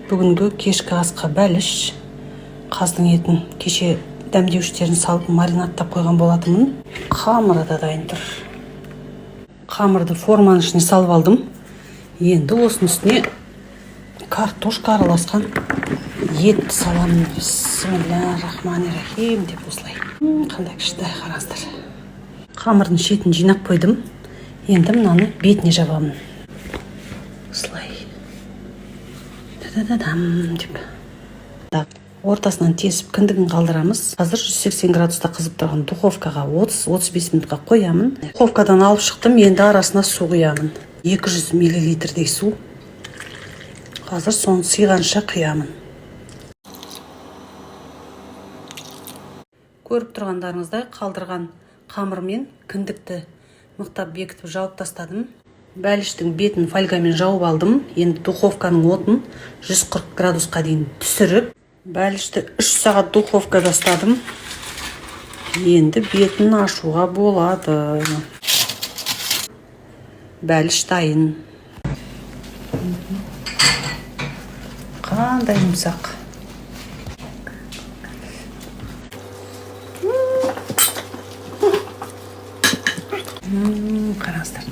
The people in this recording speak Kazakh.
Бүгінгі кешкі асқа бәліш. Қаздың етін кеше дәмдеуіштерін салып маринадтап қойған болатынмын. Қамыры да дайын тұр. Қамырды форманың ішіне салып алдым. Енді осының үстіне картошка араласқан етті саламын. Бисмилля рахмани рахим деп осылай. Қандай күшті, қараңыздар. Қамырдың шетін жинап қойдым. Енді мынаны бетіне жабамын. Осылай. Та-да-да-дам деп. Ортасынан тесіп кіндігін қалдырамыз. Қазір 180 градуста қызып тұрған духовкаға 30-35 минутқа қоямын. Духовкадан алып шықтым, енді арасына су құямын. 200 миллилитрдей су. Қазір соны сыйғанша құямын. Көріп тұрғандарыңыздай, қалдырған қамырмен кіндікті мықтап бекітіп жауып тастадым. Бәліштің бетін фольгамен жауып алдым. Енді духовканың отын 140 градусқа дейін түсіріп, бәлішті 3 сағат духовкада ұстадым. Енді бетін ашуға болады. Бәліш дайын. Қандай жұмсақ. Қараңыздар.